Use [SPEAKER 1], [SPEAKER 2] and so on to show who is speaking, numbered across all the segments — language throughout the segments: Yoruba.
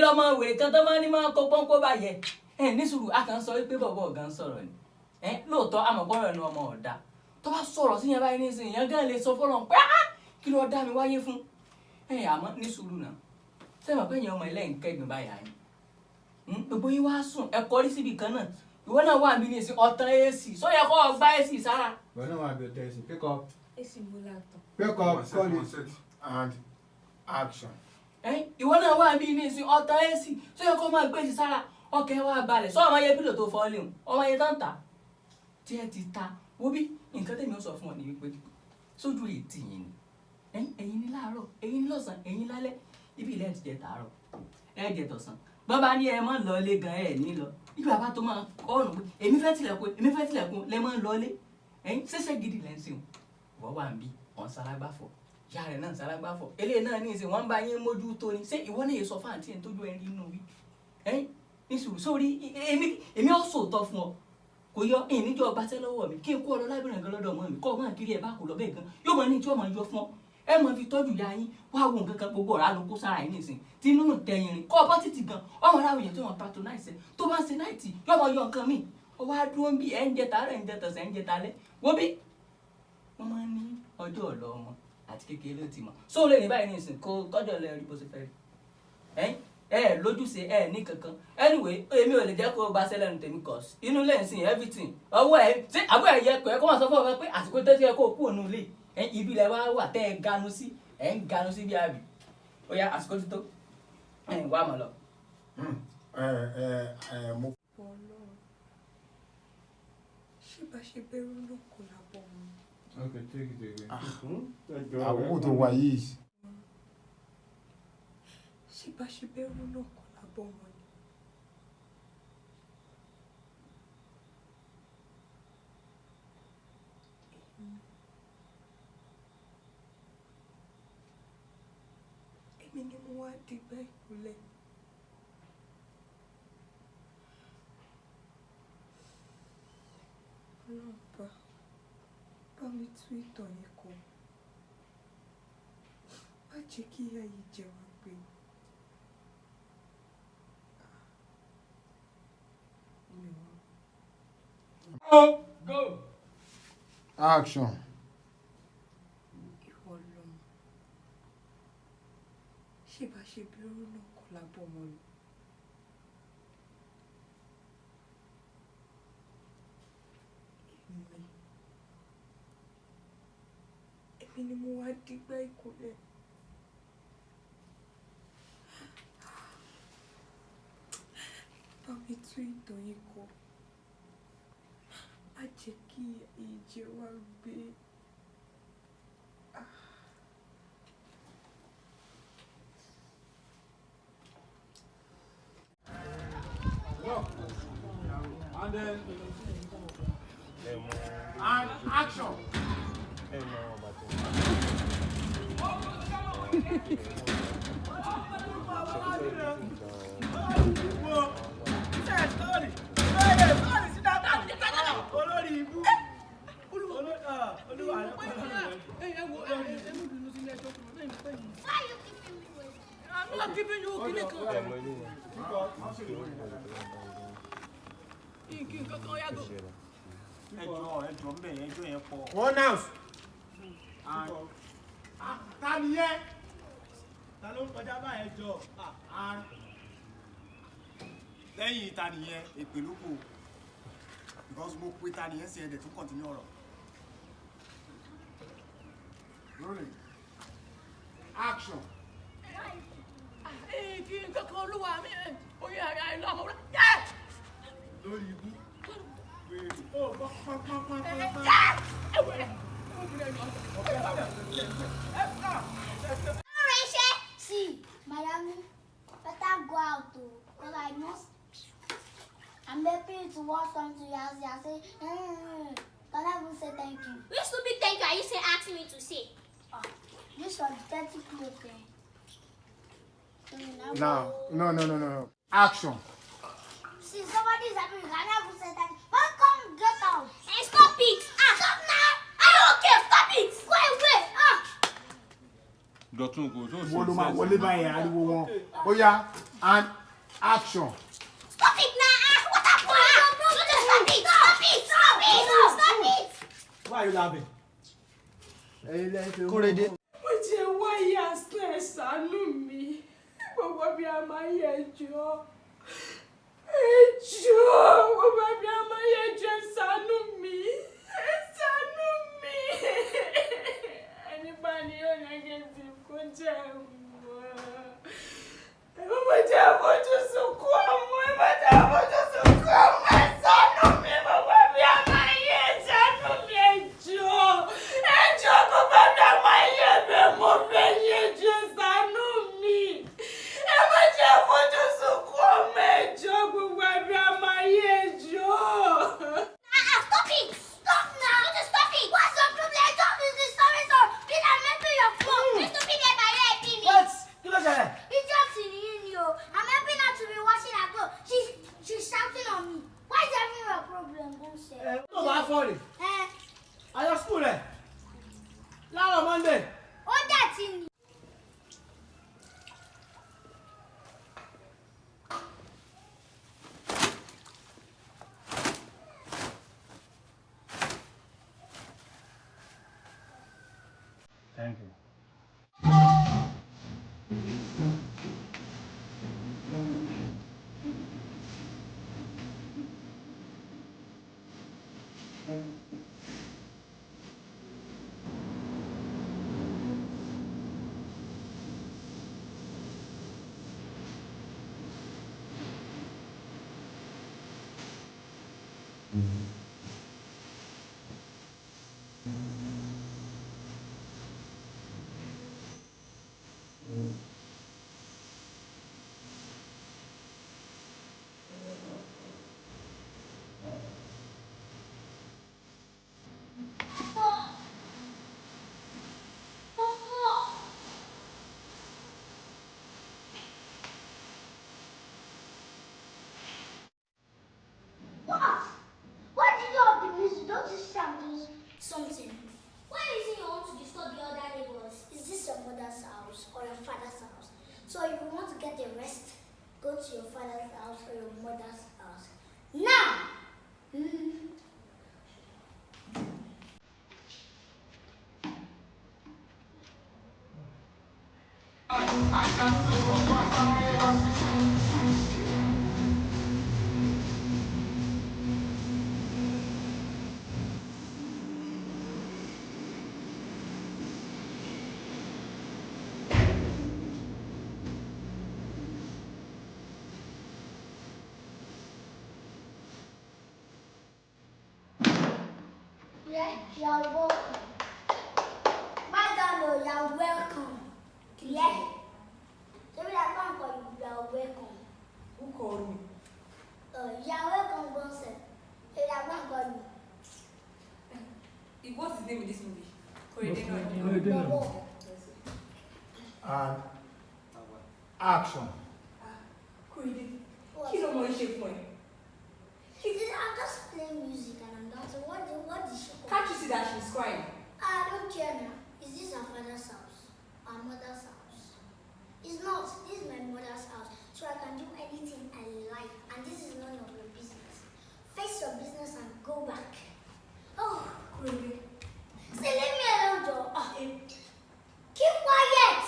[SPEAKER 1] Lọ́mọ wèrè kan tó máa ń ní máa kó pọ́npọ́ báyẹn. Ẹ ní sùúrù, a kàn ń sọ wípé bọ̀bọ̀ ọ̀gá ń sọ̀rọ̀ ni. Ẹ lóòótọ́, àmọ̀gbọ́rọ̀ ẹnu ọmọ ọ̀dà tó bá sọ̀rọ̀ sí yẹn báyìí nísìnyí, yẹn gan lè sọ fọlọ́n pé á kí ló dá mi wáyé fún ẹ. Àmọ́ ní sùúrù náà, sẹ́wọ̀n pé yẹn ọmọ ilé ń kẹ́gbìn báyà yín, gbogbo yín wá sùn, ẹ kọrí síbi kan náà. Ìwọ náà wà mí ní ìsìn ọ̀tàn AC, sọ yẹ kó o gbá AC sára.
[SPEAKER 2] Ìwọ náà wà bí ọtẹ ẹsìn. Pick up.
[SPEAKER 3] Èsì mo la tán.
[SPEAKER 2] Pick up. Call
[SPEAKER 4] One
[SPEAKER 2] it.
[SPEAKER 4] set and action.
[SPEAKER 1] Ìwọ náà wà mí ní ìsìn ọ̀tàn AC, sọ yẹ kó o máa gbé AC sára, ọkẹ́ wa balẹ̀. Sọ ọmọ yẹn pillow tó fọ́ léwu, ọmọ yẹn tán ta tí ẹ ti ta. Wo bí nǹkan tẹ̀mí ó sọ fún ọ ní wípé sójú ètì yìí ni ẹ̀yin ní láàárọ̀, ẹ̀yin ní lọ́sàn-án, ẹ̀yin lálẹ́, ibi ilẹ̀ ti jẹ tàárọ̀, ẹ jẹ tọ̀sán. Bàbá ní ẹ má lọ ilé gan, ẹ ní lọ ibi bàbá tó máa ọrùn pé èmi fẹ́ tilẹ̀kùn, èmi fẹ́ tilẹ̀kùn lẹ máa ń lọ ilé. Ẹ̀yin ṣẹ̀ṣẹ̀ gidi lẹ́ ń sìn. Wọ́n wà ń bí wọ́n sálágbáfọ̀, ìyá rẹ̀ náà sálágbáfọ̀, eléyìí náà ní ìsìn wọ́n bá yín mójútó ni. Ṣé ìwọ náà yẹ sọ fáǹtì ẹ̀ ń tójú ẹ rí inú wí ẹ̀yin ní sùúrù sórí èmi ò sòótọ́ fún ọ, kò yọ ìníjọ gbaṣẹ́ lọ́wọ́ mi kí n kó ọ lọ lábìrin gan lọ́dọ̀ ọmọ mi, kọ́ ọ máa kiri ẹ̀ bá kò lọ bẹ́ẹ̀ gan, yóò máa ní tí ó máa yọ fún ọ, ẹ máa fi tọ́jú ya yín. Wá wo nǹkan kan, gbogbo ọ̀rá ló kó sára yín nìsín tí nínú tẹ̀yìn rìn kọ́ ọ bá títì gan, ọmọ aráwọ̀ yẹn tó wọn patronize ẹ tó bá ń ṣe náìtì yóò máa yọ nǹkan míì. Ó wá dúró ń bí ẹ̀ ń jẹ tàárọ̀, ẹ̀ ń jẹ tọ̀sán, ẹ̀ ń jẹ talẹ́. Wo bí wọ́n máa ń ní ọjọ́ ọ̀lọ́ ọmọ àti kékeré ló ti mọ̀ sóò lè ní báyìí nìsín kó kọjọ́ lẹ rí bó ṣe fẹ́ rí ẹ ẹ lójúṣe ẹ ní kankan. Anyway, èmi ò lè jẹ́ kó o gba sẹ́lẹ̀nu tèmi, cause inú ilé ìsìn everything ọwọ́ ẹ ṣé àbúrò ẹ yẹ kó ẹ kó máa sọ fún ọ pé àsìkò tẹ́tí ẹ kó o kú òun ilé ẹ, ibi ilẹ̀ wa wà tẹ́ ẹ ganu sí, ẹ ń ganu sí bí àbí. Ó yá, àsìkò ti tó, ẹ wá mọ̀ lọ.
[SPEAKER 4] Ẹ ẹ ẹ mo
[SPEAKER 3] Ọlọ́run, ṣé bá ṣe bẹ̀rù náà kò lábọ̀ wọn.
[SPEAKER 2] Okay, take it again.
[SPEAKER 4] Àkókò tó wà yìí.
[SPEAKER 3] Ṣé bá ṣe bẹ̀rù náà kò lábọ̀ wọn ni. Èmi ni mo wá dìgbà ìkúlẹ̀. Ọlọ́run bá mi tú ìtàn yìí kọ. Má jẹ́ kí ìyà yìí jẹ wá gbé. Mi ò
[SPEAKER 1] Go.
[SPEAKER 4] Action.
[SPEAKER 3] Ìwọ lọmọ. Ṣé bá ṣe bẹ̀rù náà kọ́ lábọ̀ wọn ni? Èmi. Èmi ni mo wá dìgbà ìkúlẹ̀. Bá mi tú ìtàn yìí kọ. Má jẹ́ kí ìyà yìí jẹ wá gbé.
[SPEAKER 4] And then and action.
[SPEAKER 5] Olórí ibú, olúwa rẹ kọ́ lọ́rùn rẹ.
[SPEAKER 6] Why are you keeping me waiting?
[SPEAKER 1] I'm not giving you kíní kan. Kí nǹkan kan yàgò.
[SPEAKER 5] Ẹjọ, ẹjọ ń bẹ yẹn, ẹjọ yẹn pọ̀.
[SPEAKER 4] One house. And ta ni yẹn?
[SPEAKER 5] Ta ló ń kọjá báyẹn jọ?
[SPEAKER 4] And lẹ́yìn ta nìyẹn, èpè ló kù, because mo pe ta nìyẹn sí ẹ̀dẹ̀ tún continue ọ̀rọ̀. Rolling. Action.
[SPEAKER 1] Kí nǹkan kan olúwa mi, oyè àyà ìlú àmọ́ wúlò.
[SPEAKER 4] Lórí ibú. Wèrè. Ó gbọ́ pọ́n pọ́n pọ́n pọ́n pọ́n.
[SPEAKER 6] See, madam, better go out oh, 'cause I know I'm helping you to wash something. You ask, you say, can I even say thank you?
[SPEAKER 7] Which stupid thank you are you say asking me to say?
[SPEAKER 6] Ah, this was dirty clothes. Eh? So you now
[SPEAKER 4] Now, no, no, no, no, no. Action.
[SPEAKER 6] See, somebody is helping you. Can I even say thank you? But come get out.
[SPEAKER 7] Hey, stop it! Ah,
[SPEAKER 6] Stop now.
[SPEAKER 7] Are you okay? Stop it!
[SPEAKER 6] Wait, wait. Ah.
[SPEAKER 8] Dọ̀tún kò tó
[SPEAKER 4] Wo ló máa wọlé báyìí, ariwo wọn. Ó yá, And action.
[SPEAKER 6] Stop it now! Ah, what happened? Stop it! Stop it! Stop it! Stop it!
[SPEAKER 5] Why are you laughing?
[SPEAKER 4] Kórede.
[SPEAKER 3] Mo jẹ́ wáyé asán, ẹ ṣàánú mi. Gbogbo bí a máa yẹ jọ. Ẹ jọ̀ọ́, gbogbo bí a máa yẹ jọ, ẹ ṣàánú mi. Ẹ ṣàánú mi. Ẹni bá ní yóò negative kó jẹ́ mọ́. Ẹ má jẹ́ fojú sunkún ọmọ, ẹ má jẹ́ fojú sunkún ọmọ, ẹ ṣàánú mi, gbogbo bí a máa yẹ, ẹ ṣàánú mi, ẹ jọ̀ọ́. Ẹ jọ̀ọ́, gbogbo bí a máa yẹ bẹ́ẹ̀ mo fẹ́ yẹ jọ̀ọ́, ẹ ṣàánú mi. Ẹ má jẹ́ fojú sunkún ọmọ, ẹ jọ̀ọ́, gbogbo bí a máa yẹ, ẹ jọ̀ọ́.
[SPEAKER 6] Ah, ah, stop it! Stop now! Stop it! What's your problem? Stop it! Sorry, sorry. Please, I'm helping your phone. You stupid man, are you helping me?
[SPEAKER 5] What? Kí ló ṣẹlẹ̀?
[SPEAKER 6] Idiot ni yín ni o. I'm helping her to be washing her clothes. She's shouting on me. Why is having your problem, Bose?
[SPEAKER 5] Ẹ tó bá fọ́ rè.
[SPEAKER 6] Eh,
[SPEAKER 5] Ayọ̀ school rẹ̀. Láàárọ̀ Monday.
[SPEAKER 6] ó dẹ̀ ti ní.
[SPEAKER 2] Thank you.
[SPEAKER 6] What? Why did you have the music? Don't you shout something? Why is it you want to disturb the other neighbors? Is this your mother's house or your father's house? So if you want to get a rest, go to your father's house or your mother's house. Now! Mm. Yeah, you're welcome. Well done, oh, you're welcome. Yeah. So we are going for you, you're welcome.
[SPEAKER 3] Who called me?
[SPEAKER 6] You're welcome, Gonse. We are going for you.
[SPEAKER 1] What's his name in this movie? Korede náà.
[SPEAKER 6] Bobo.
[SPEAKER 4] And action.
[SPEAKER 1] Korede, kí ló mọ ṣe fún ẹ?
[SPEAKER 6] I'm just playing music and I'm dancing. What did she call?
[SPEAKER 1] Can't you see that she's crying?
[SPEAKER 6] I don't care now. Is this our father's house? Our mother's house? It's not. This is my mother's house. So I can do anything I like. And this is none of your business. Face your business and go back. Oh,
[SPEAKER 1] Korede.
[SPEAKER 6] say leave me alone, Joe. Ah, keep quiet.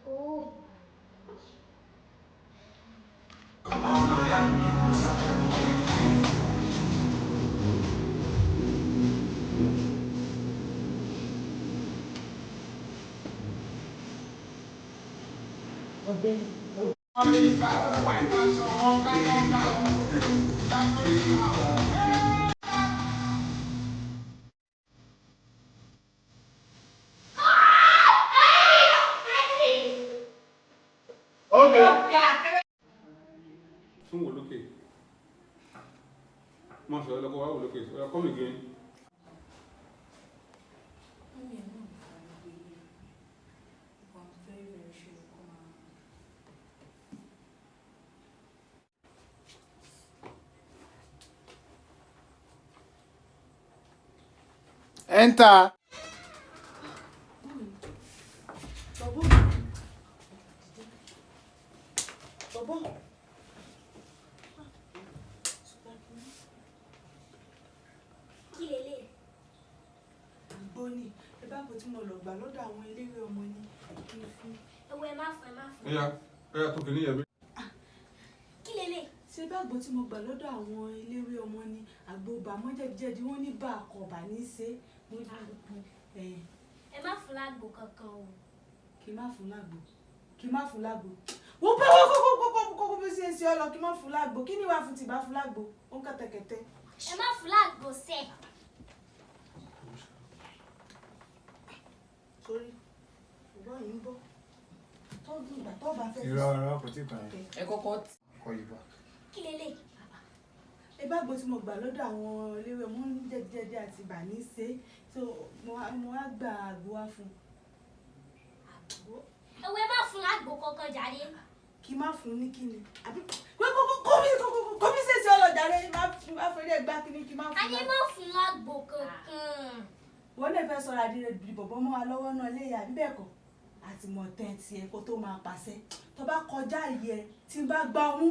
[SPEAKER 6] Oh.
[SPEAKER 2] Tún wò lókè. Má sọ lọ́kọ́ wá wò lókè. Oya, come again.
[SPEAKER 3] Mummy, ẹ̀ náà fà mí gbé yẹn. But I'm very, very sure kó máa.
[SPEAKER 4] Enter.
[SPEAKER 3] Bọ̀bọ̀.
[SPEAKER 6] Kí lélẹ̀?
[SPEAKER 3] Àgbo ni ẹ bá bò tí mo lọ gbà lọ́dọ̀ àwọn eléré ọmọ ni kí n fún.
[SPEAKER 6] Ẹ̀wọ̀ ẹ má fún ẹ má fún.
[SPEAKER 2] Ẹyà ẹyà tó kìíní yẹn mi.
[SPEAKER 6] Kí lélẹ̀?
[SPEAKER 3] Ṣé bá àgbo tí mo gbà lọ́dọ̀ àwọn eléré ọmọ ni àgbo bàmọ́ jẹ̀díjẹ̀dí wọ́n ní bá àkọ́bà ní í ṣe.
[SPEAKER 6] Ẹ má fún lágbo kankan o.
[SPEAKER 3] Kí n má fún lágbo. Kí n má fún lágbo. Wọ́n bá wọ́n kókó kókó kókó bí ṣe ń ṣe ọ lọ kí n má fún lágbo. Kí ni wàá fún tìbá fún lágbo? Ó ń kẹ́tẹ̀kẹ́tẹ́.
[SPEAKER 6] Ẹ má fún lágbo sẹ́.
[SPEAKER 3] Sórí, ìbọn yìí ń bọ̀. Tọ́jú ìgbà tó bá fẹ́.
[SPEAKER 4] Irọ́ irọ́ kò tí ì kàn yín.
[SPEAKER 1] Ẹ kọ́kọ́
[SPEAKER 4] Call you back.
[SPEAKER 6] Kí lélẹ̀?
[SPEAKER 3] Ẹ bá gbo tí mo gbà lọ́dọ̀ àwọn eléwé mo ń jẹ̀díjẹ̀dí àti bà ní ṣe so mo wá gba àgbo wá fún un.
[SPEAKER 6] Ẹ̀wọ̀ ẹ má fún lágbo kankan jàre.
[SPEAKER 3] Kí má fún ní kíni àbí kó mi ṣèṣe ọlọ́jàre má fẹ́rẹ́ gbá kíní kí má fún
[SPEAKER 6] A ní má fún lágbo kankan.
[SPEAKER 3] Wọ́n lè fẹ́ sọ̀rọ̀ àdìrẹ bọ̀bọ̀ mọ́ wa lọ́wọ́ náà léyà àbí bẹ́ẹ̀ kọ́ àti mọ̀ tẹ́ǹtì ẹ̀ kó tó máa pàṣẹ tó bá kọjá ìyẹ tí n bá gbá ọmú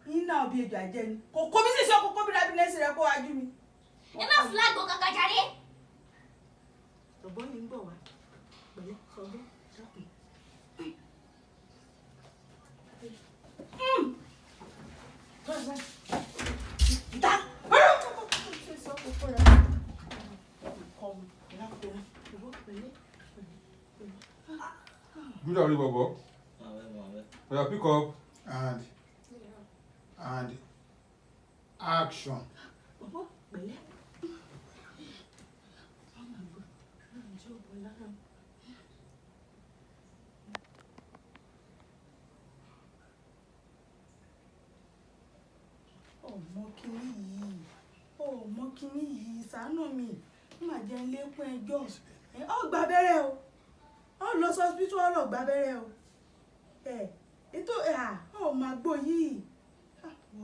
[SPEAKER 3] yín náà bí ejò àjẹni kò kó mi ṣèṣe kó kó mi rábí lẹ́sìn rẹ kó wájú mi.
[SPEAKER 6] Ẹ má fún lágbo kankan jàre.
[SPEAKER 3] Ọ̀bọ̀n yìí ń bọ̀ wá pẹ̀lẹ́ sọgbọ́n dákun.
[SPEAKER 2] Good àrí bọ̀bọ̀. Oya pick up.
[SPEAKER 4] And action.
[SPEAKER 3] Bọ̀bọ̀ pẹ̀lẹ́. Ọmọ kìíní yìí, ọmọ kìíní yìí, ṣàánú mi, má jẹ́ ń lékún ẹjọ́. Ọ gba abẹ́rẹ́ o, ọ lọ sí hospital ọ lọ gba abẹ́rẹ́ o. Ètò ọ máa gbó yìí.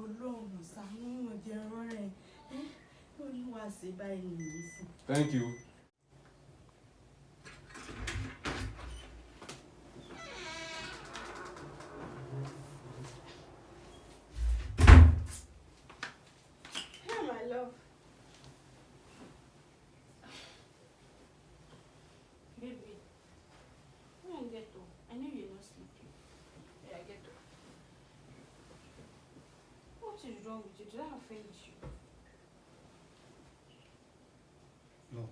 [SPEAKER 3] Ọlọ́run ṣàánú jẹ́ rọrẹ́ ó ní wàá ṣe báyìí nìyí sí.
[SPEAKER 2] Thank you.
[SPEAKER 3] Hey, my love.
[SPEAKER 8] Baby, come on, get up. I know you're not sleeping. Yeah, get up. What is wrong with you? Did I offend you?
[SPEAKER 4] No.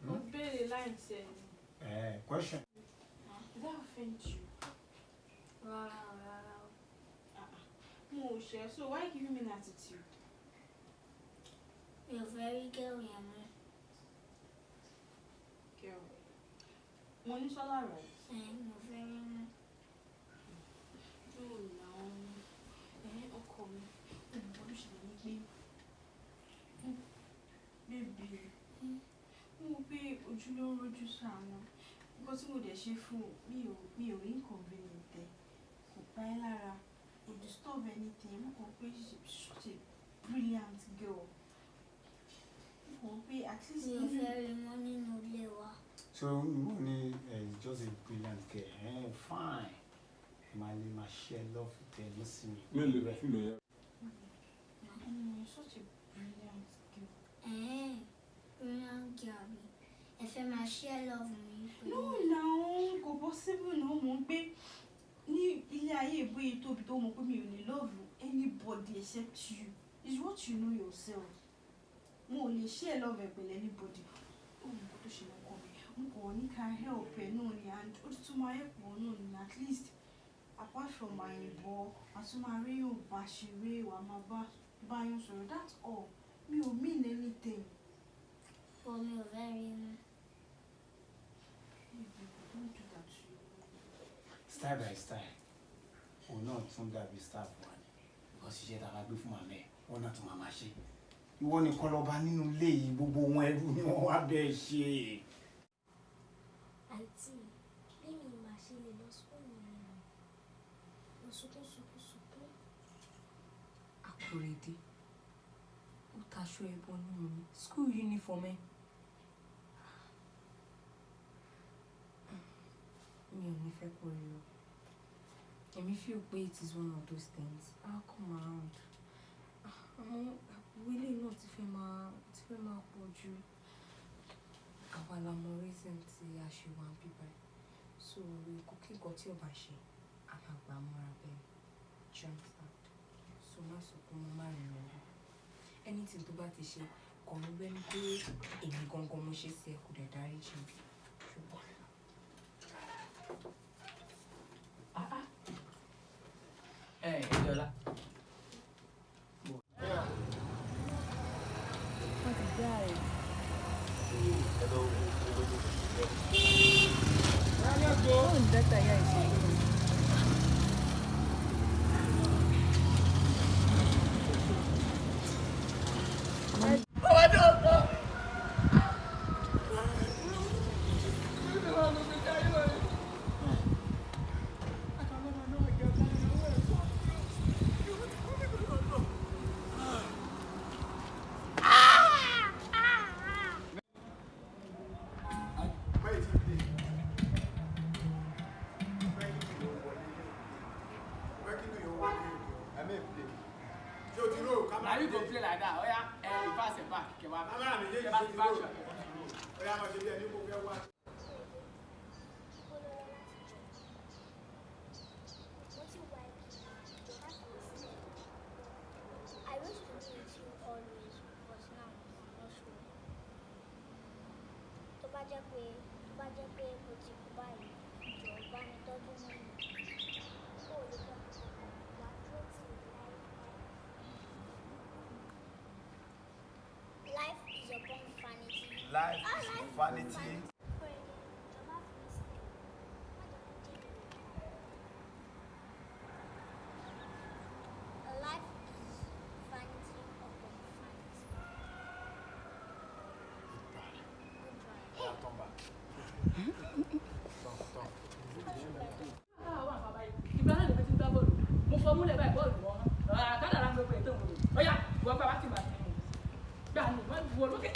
[SPEAKER 8] Mo béèrè láìsí ẹni.
[SPEAKER 4] Question.
[SPEAKER 8] Did I offend you?
[SPEAKER 6] Rárá o, rárá o.
[SPEAKER 8] Mo ò ṣe, so why give me an attitude?
[SPEAKER 6] Mi ò fẹ́ rí gẹ́rù yẹn mọ́.
[SPEAKER 8] Girl. Monísọ́lá, right?
[SPEAKER 6] Ẹ mi ò fẹ́ rí mọ́.
[SPEAKER 8] No, now. Ọkọ mi, olùkọ́ tó ṣẹlẹ̀ ní pé bébì, mo mọ̀ pé ojú ló ń rojú sàánú. Nǹkan tí mo dẹ̀ ṣe fún mi ò inconvenient ẹ, kò pa ẹ́ lára, kò disturb anything. Mo kàn pé she's such a brilliant girl. Mo kàn pé at least.
[SPEAKER 6] Mi ò fẹ́ rí mọ́ nínú ilé wa.
[SPEAKER 4] So Money is just a brilliant girl. Fine. Màá lè máa share love with ẹ nísìnyí.
[SPEAKER 2] Mélòó fílò yẹn?
[SPEAKER 8] You're such a brilliant girl.
[SPEAKER 6] Brilliant girl mi. Ẹ fẹ́ máa share love mi.
[SPEAKER 8] No, now, kò possible náà. Mo ń pé ní ilé ayé ìbóye tóbi tó mọ̀ pé mi ò ní love anybody except you. It's what you know yourself. Mo ò lè share love ẹ pẹ̀lú anybody. Ó mọ̀ nǹkan tó ṣe lọ́kọ mi. Mo kàn ní ká help ẹ náà ni and ó tún máa help ọ náà ni at least apart from àyìnbó àtún máa rí yóò bá ṣeré wàá máa bá yín sọ̀rọ̀. That's all. Mi ò mean anything.
[SPEAKER 6] But mi ò fẹ́ rí mọ́.
[SPEAKER 8] Baby, don't do that to you.
[SPEAKER 4] Style by style, òun náà tún dàbí staff wa ni. Because iṣẹ́ tá a bá gbé fún màmá ẹ̀, wọ́n náà tún máa máa ṣe. Ìwọ nìkan lọ́ba nínú ilé yìí, gbogbo ohun ẹrú ni wọ́n wá bẹ́ẹ̀ ṣe.
[SPEAKER 6] Àǹtí mi, bí mi máa ṣe lè lọ sùn nìyẹn. Mo sunkún sunkún sunkún.
[SPEAKER 1] Àkòrédé, ó taṣọ ẹbọ nínú mi, school uniform ẹ. Mi ò ní fẹ́ kó rí o.
[SPEAKER 9] Èmi feel pé it is one of those things. I'll come around. Àmọ́ wílé náà ti fẹ́ máa pọ̀ jù. Àwa la mọ reason tí a ṣe wà ń bíbá. So kò kí nǹkan tí ò bá ṣe, a máa gbà á mọ́ra bẹ́ẹ̀. Do you understand? So má sọ pé mo má rìn lọ́wọ́. Anything tó bá ti ṣe, kàn ń bẹ́ni pé èmi gangan mo ṣe sí ẹ kò dẹ̀ dáríjì mi. Ṣùgbọ́n.
[SPEAKER 1] Ẹ Ìjọlá.
[SPEAKER 9] Wọ́n ti dá ẹ̀. Báwo ni dátà yá ìṣe yìí?
[SPEAKER 1] Na you go play like that. Oya, reverse it back. Kewa. Kewa back shot.
[SPEAKER 6] I wish to be with you always, but now I'm not sure. Tó bá jẹ́ pé tó bá jẹ́ pé mo ti kú báyìí, jọ̀ọ́ bá mi tọ́jú mọ́ mi. Kó o lè fẹ́ mi kankan, wà á dúró tì mí láéláé. Life is upon vanity.
[SPEAKER 10] Life
[SPEAKER 6] Ah,
[SPEAKER 10] is
[SPEAKER 6] life
[SPEAKER 10] vanity.
[SPEAKER 6] Jọ̀ọ́ má fi mí sílẹ̀. Má jẹ́ kó jẹ́ mi. Life is vanity upon vanity.
[SPEAKER 10] Yeah, turn back. Turn, turn.
[SPEAKER 1] Ìgbà náà lè fi ti gbá bọ́ọ̀lù. Mo fọ múlẹ̀ báyìí bọ́ọ̀lù mọ́. Kádàrá ń gbogbo ètò ìwòrò. Ọ̀yá, ìwọ gbà wá sí ìgbà sí mi. Gbà ní wọ́n wọ lókè.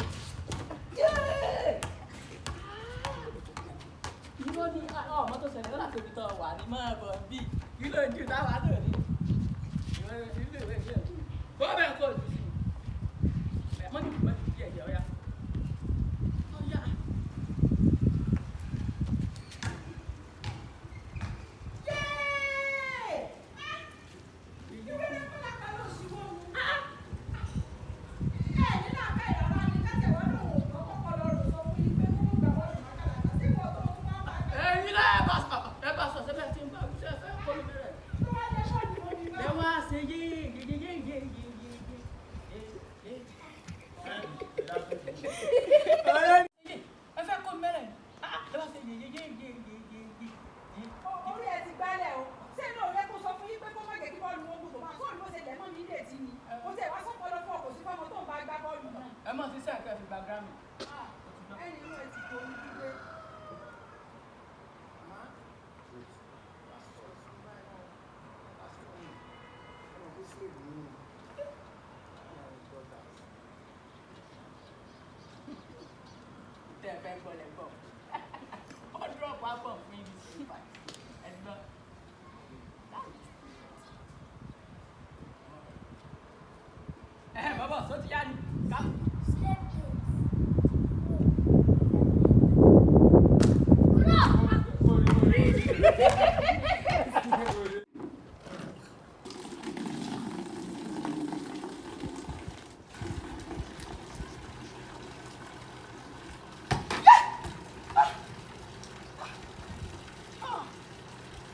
[SPEAKER 1] Irọ́ ni ọmọ tó ṣẹlẹ̀ lọ́la tóbi tó wà ní máa bọ̀ bí. Kí ló ń jù táwa náà ní? Ilé ìwé ìwé ìwé. Bọ́ bẹ́ẹ̀ kó ojú sí mi. Mọ́tò mọ́tò díẹ̀ díẹ̀ ọ̀yá. Ọ̀yá. Ẹ̀yin náà ẹ bá sọ sẹ́fẹ̀ tí ń bá ṣe fẹ́ kọ́ mi bẹ̀rẹ̀. Ẹ wá ṣe yé yé yé yé yé yé yé yé. Ẹ fẹ́ kó mi bẹ̀rẹ̀. Ẹ wá ṣe yé yé yé yé yé yé yé.
[SPEAKER 3] Orí ẹ ti gbálẹ̀ o. Ṣé inú ọ̀rẹ́ kó sọ fún yín pé kó má jẹ́ kí bọ́ọ̀lù wọn gbogbo máa sóòlù bó ṣe lẹ̀ mọ́ mi ilé tí ni? Kò sí ẹ̀wá sọ́pọ̀ lọ́fọ̀ kò sí fọ́mọ tó ń bá gbá bọ́ọ̀lù náà.
[SPEAKER 1] Ẹ mọ̀ sí sẹ́ẹ̀kẹ́ fi gba Grammy.
[SPEAKER 3] Ẹni inú ẹ ti torí gbígbé.
[SPEAKER 1] Tẹ́ ẹ fẹ́ gbọ́ lẹ gbọ́. Ó drop album fún yín ní Spotify. Ẹ gbọ́. Ẹ bàbá sọ ti yá ni. Ká.
[SPEAKER 6] Slave gates.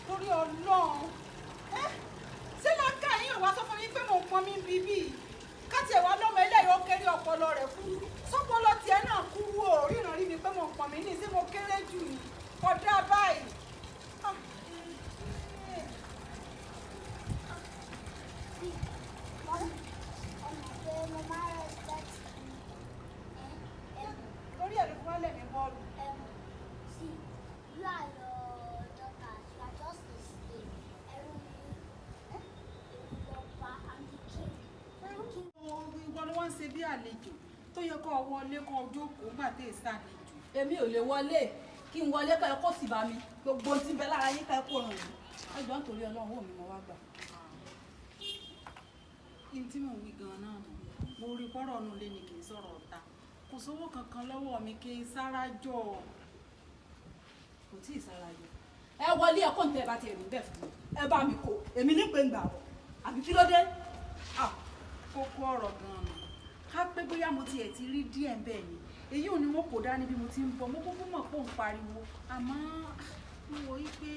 [SPEAKER 3] Torí Ọlọ́run. Ẹ́ ṣé láńkà yín ò wá sọ fún mi pé mò ń pọn mi bíbí? Káti ẹ̀wá lọ́mọ eléyìí ó kéré ọpọlọ rẹ̀ kúrú. Sọ́pọlọ tiẹ̀ náà kúrú o, ríran rí mi pé mò ń pọn mi ní sí mo kéré jù ní. Kódà báyìí. Ah,
[SPEAKER 6] Ọmọ pé mo máa respect you.
[SPEAKER 3] Torí ẹ̀ ló fi wá lẹ̀mí bọ́ọ̀lù.
[SPEAKER 6] See, you are your daughters. You are just a slave. Ẹrú ni èmi lọ́ba. I'm the king. The king.
[SPEAKER 3] Ìwọ ni wọ́n ń ṣe bí àlejò tó yẹ kó wọlé kó jókòó gbà tẹ̀ sàlejò.
[SPEAKER 11] Èmi ò lè wọlé kí n wọlé ká ẹ kó sì bá mi gbogbo ohun tí ń bẹ lára yín ká ẹ kó ràn mí. Ẹ jọ̀ọ́, nítorí Ọlọ́run, owó mi mo wá gbà.
[SPEAKER 12] Ní tí mò ń wí gan-an náà nù, mo rí pọ́rọ̀ nù lé ní, kì í sọ̀rọ̀ ọ̀tá. Kò sówó kankan lọ́wọ́ mi kí n sára jọ.
[SPEAKER 11] Kò tí ì sára jọ. Ẹ wọlé, ẹ kó ní tẹ ẹ bá tiẹ̀ rí bẹ́ẹ̀ fún mi, ẹ bá mi kó. Èmi ní pé ń gbà bọ̀, àbí kí ló dé?
[SPEAKER 12] Kókó ọ̀rọ̀ gan-an nù. Ká pé bóyá mo tiẹ̀ ti rí díẹ̀ bẹ́ẹ̀ ni, èyí ò ní wọn kò dání bí mo ti ń bọ̀. Mo kúkú mọ̀ pé òun pariwo, àmọ́ mo wò ó pé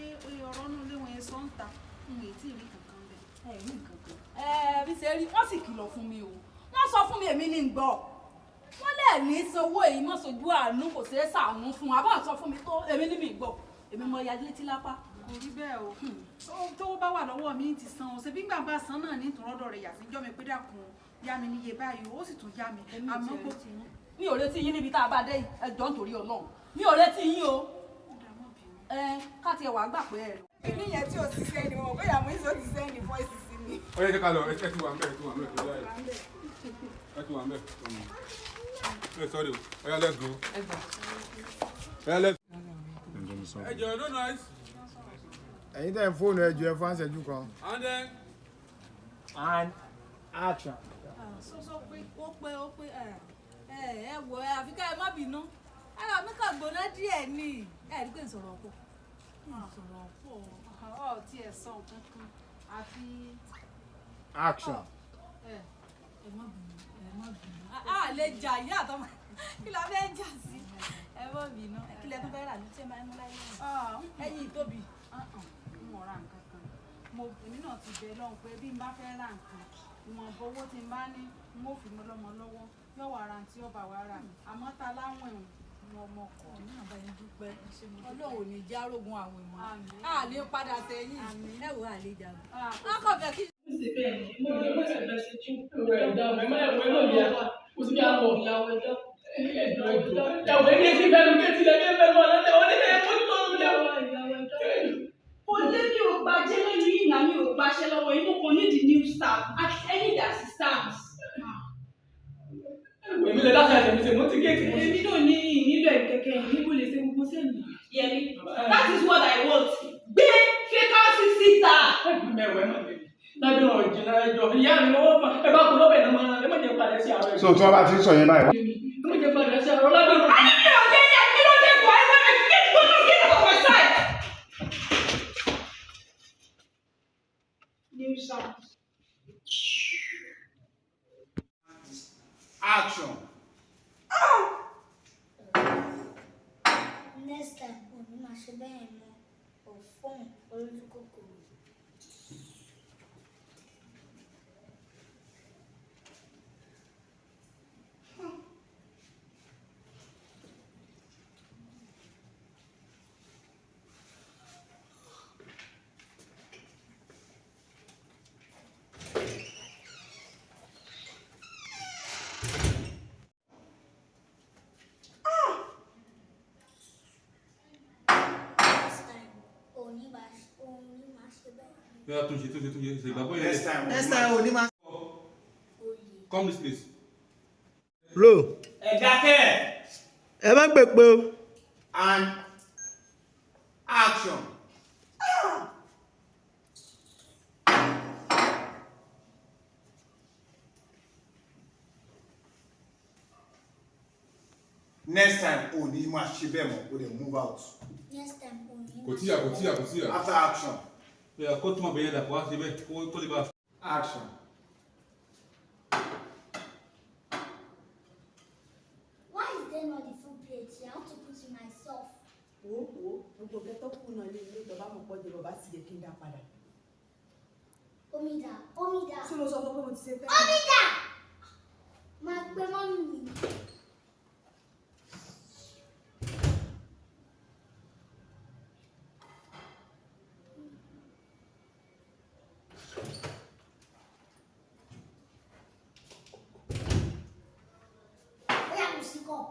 [SPEAKER 12] ọ̀rọ̀ nù lé wọn yẹn sọ ń ta n ò tí ì rí kankan bẹ́ẹ̀.
[SPEAKER 11] Ẹ rí nǹkan kan. Ẹ bí ṣe rí, wọ́n sì kìlọ̀ fún mi o. Wọ́n sọ fún mi, èmi ní ń gbọ́. Wọ́n lẹ̀ ní sanwó èyí mọ́ sojú àánú, kò ṣeé ṣàánú fún wa. Báwọn sọ fún mi tó, èmi ní mi gbọ́. Èmi mọ ya létí lápá.
[SPEAKER 12] Kò rí bẹ́ẹ̀ o. Tó bá wà lọ́wọ́ mi ti san o. Ṣebí gbà bá san náà ní ìtúrọ́dọ̀ rẹ̀ yàtí jọ́ mi pé dákun, yá mi níye báyìí, ó sì tún yá mi. Àmọ́ kò
[SPEAKER 11] Mi ò retí yín níbi tá a bá dé yìí. Ẹ jọ̀ọ́, nítorí Ọlọ́run, mi ò retí yín o. Ẹ ká tiẹ̀ wàá gbà pé ẹ lọ.
[SPEAKER 3] Èmi yẹn tí o ti send wọn, bóyá mo ìṣó ti send voice sí mi.
[SPEAKER 2] Ó yẹ kí ká lọ. Ẹ ti wà ń bẹ̀, ẹ ti wà ń bẹ̀, ẹ ti wà ń bẹ̀. Ẹ sorry o. Ó yá, let's go. Ó yá, let's. Ẹ jọ̀ọ́, no noise.
[SPEAKER 10] Ẹ̀yin tẹ̀ ń fóònù, ẹ jọ̀ọ́, ẹ fún àṣẹjú kan.
[SPEAKER 2] And then.
[SPEAKER 10] And action.
[SPEAKER 11] Sọ pé ó pé, ó pé. Ẹ ẹ wò ẹ, àfi ká ẹ má bínú, ara mi kàn gbóná díẹ̀ ni. Ẹ rí pé ń sọ̀rọ̀ ọ̀pọ̀, ń sọ̀rọ̀ ọ̀pọ̀.
[SPEAKER 12] Ọ tiẹ̀ sọ nǹkan kan àfi.
[SPEAKER 10] Action.
[SPEAKER 11] Ẹ ẹ má bínú, ẹ má bínú. A lè jà ìyá àtọmọ, kí la fẹ́ jà sí? Ẹ má bínú. Kí lẹ tún fẹ́ rà ní tí ẹ máa ń mú láyé náà? Ẹ̀yin ìtóbi.
[SPEAKER 12] N ò ra nǹkan kan. Mo èmi náà ti bẹ̀ lọ́hùn pé bí n bá fẹ́ ra nǹkan, ìwọ̀nba owó tí n bá ní, n ó fi mọ́ lọ́mọ lọ́wọ́, yóò wá ra tí ọba wa rà. Àmọ́ ta láwọn ẹ̀hún wọn ọmọ kọ̀.
[SPEAKER 11] Náà bá yín dúpẹ́. Ọlọ́run ò ní já rógun àwọn ìmọ̀, a lè padà sẹ́yìn. Ẹ wò, a lè jagun a kò fẹ́ kí.
[SPEAKER 1] Mo ní mo ṣe bẹ̀rẹ̀ sí jí rẹ̀ dá mi má ẹ̀wọ̀ ẹ̀wọ̀ ìyá kò sí bí a lọ. Ẹ̀wọ̀ ẹ̀mí ti bẹ̀rù bí etí lẹ́mí ẹ̀mí ọ̀nà ẹ̀wọ̀n ní ẹ̀kọ́ ní ọ̀run lẹ́wọ̀.
[SPEAKER 8] Kò lé, mi ò gbàjẹ́ lẹ́nu yìí náà, mi ò gbàṣẹ́ lọ́wọ́ yín. Mo kàn need the new staff at any assistance.
[SPEAKER 1] Ẹ̀wọ̀ èmi lè láti àtẹ̀mí ṣe mo ti géètì mo.
[SPEAKER 8] Èmi náà ní ìnílò ẹ̀ kẹ̀kẹ́ yìí níbo lè ṣe gbogbo sẹ́mi. Yẹmi, that is what I want. Gbé vacancy síta.
[SPEAKER 1] Mẹ̀wẹ̀ mọ̀ mi lábẹ́ ọ̀rọ̀ jìnnà ẹjọ́ ìyá mi lọ́wọ́ fún ẹ bá kú lọ́bẹ̀ náà máa ẹ má jẹ́ padà sí àárọ̀.
[SPEAKER 4] So tí wọ́n bá ti ń sọ yẹn báyìí.
[SPEAKER 1] Ẹ má jẹ́ padà sí àárọ̀ lábẹ́ ọ̀rọ̀.
[SPEAKER 8] A ní mi ò dé yẹ kí ló dé kọ́ ẹ wọ́n ẹ get get get out of my sight. New staff.
[SPEAKER 4] Action.
[SPEAKER 6] Next time, ò ní máa ṣe bẹ́ẹ̀ mọ́ ò fóun olójú kòkòrò. Next time, ò ní máa ṣe bẹ́ẹ̀ mọ́.
[SPEAKER 2] Yóò túnṣe, túnṣe, túnṣe ṣe ìgbàgbọ́ yẹn.
[SPEAKER 4] Next time.
[SPEAKER 5] Next time ò ní máa.
[SPEAKER 2] Come this place.
[SPEAKER 5] Roll.
[SPEAKER 4] Ẹ dákẹ́.
[SPEAKER 5] Ẹ má gbèpè o.
[SPEAKER 4] And action. Next time ò ní máa ṣe bẹ́ẹ̀ mọ́, o dey move out.
[SPEAKER 6] Next time, ò ní
[SPEAKER 2] Kò tíyà, kò tíyà, kò tíyà.
[SPEAKER 4] After action.
[SPEAKER 2] Yà kó túmọ̀ bẹ̀yẹn dà kó wá ṣe bẹ́ẹ̀ kó lè bá.
[SPEAKER 4] Action.
[SPEAKER 6] Why is there not the full plate here? I want to put it myself.
[SPEAKER 3] Wo wo, gbogbo nǹkan tó kù náà lé ilé ìjọba mọ̀ pọ̀ jù, bàbá sì yẹ kí n dá padà.
[SPEAKER 6] Omi dà, omi dà.
[SPEAKER 3] Ṣé mo sọ fún ọ pé mo ti ṣe tẹ́lẹ̀?
[SPEAKER 6] Omi dà! Máa pe mummy mi. Bóyá kò sí kọ̀.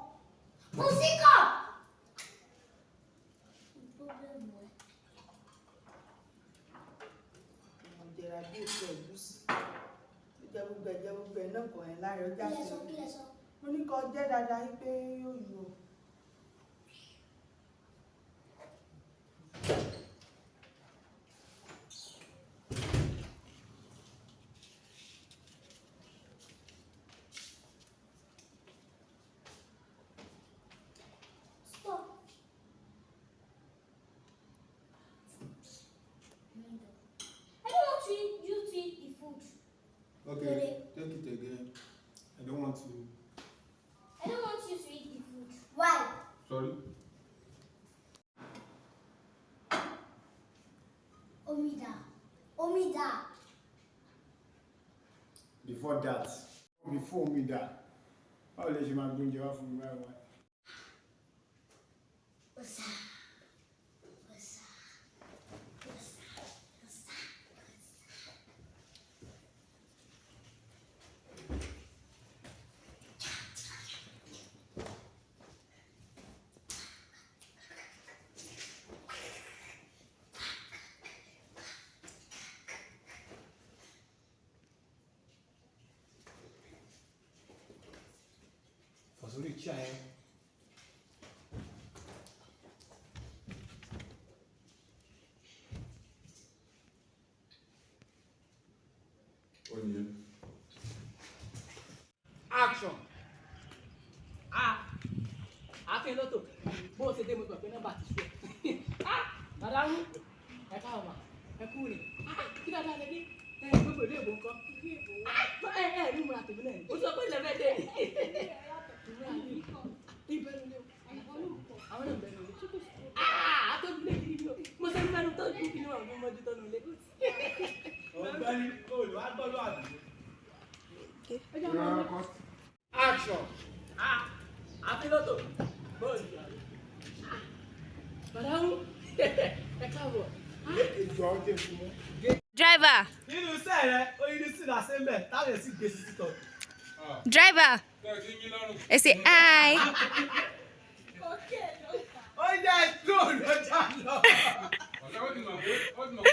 [SPEAKER 6] Kò sí kọ̀! Problem ẹ.
[SPEAKER 3] Mo jẹra bí èso ẹ̀gúsí. Ó jẹ gbogbo ẹ̀, jẹ gbogbo ẹ̀ náà kọ̀ ẹ̀ lára ọjà
[SPEAKER 6] Kí lẹ
[SPEAKER 3] sí.
[SPEAKER 6] sọ, kí lẹ sọ?
[SPEAKER 3] Mo ní kó jẹ́ dáadáa yín pé yóò yọ.
[SPEAKER 10] Okay, take it again. I don't want to.
[SPEAKER 6] I don't want you to eat the food. Why?
[SPEAKER 2] Sorry.
[SPEAKER 6] Omida. Omida.
[SPEAKER 10] Before that, before me that, báwo lè ṣe máa gbé oúnjẹ wá fún mi báyìí wá?
[SPEAKER 6] Osa. Osa. Osa. Osa.
[SPEAKER 4] Fọ̀ sórí chair yẹn.
[SPEAKER 2] Ó nìyẹn.
[SPEAKER 1] Action. Ah, ààfin lọ́tò bó o ṣe dé mo gbà pé nọ́mbà ti sú ẹ. Ah, màdámù, ẹ káàbọ̀ mà, ẹ kú rìn. Ah, kí dáadáa lẹ dé? Ẹ gbogbo ìlú èbó ńkọ́? Ah, ẹ ẹ ní múra tèmi náà ni. Ó sọ pé ilẹ̀ fẹ́ dé ni. Ìmúra mi, ìbẹ̀rù lé o. Àwọn náà ń bẹ̀rù lé. Ah, àtọ́jú lé kiri ni o. Mo ṣe ń bẹ̀rù tọ́jú kí ni wọ́n fi mọ́jú tọ́nu lé.
[SPEAKER 5] Ọ̀gbẹ́ni olùwàgbọ́dọ̀ àdúgbò.
[SPEAKER 10] Action.
[SPEAKER 1] Ah, ààfin lọ́tò bóòlù. Màdámù, ẹ káàbọ̀.
[SPEAKER 10] Ìjọ ọjọ́ ìfúnmọ́.
[SPEAKER 9] Driver.
[SPEAKER 5] Nínú iṣẹ́ rẹ, oyin sí la ṣe ń bẹ̀, táwọn èsì gbé sí títọ̀.
[SPEAKER 9] Driver. I say hi.
[SPEAKER 5] Ó yẹ lóòrò.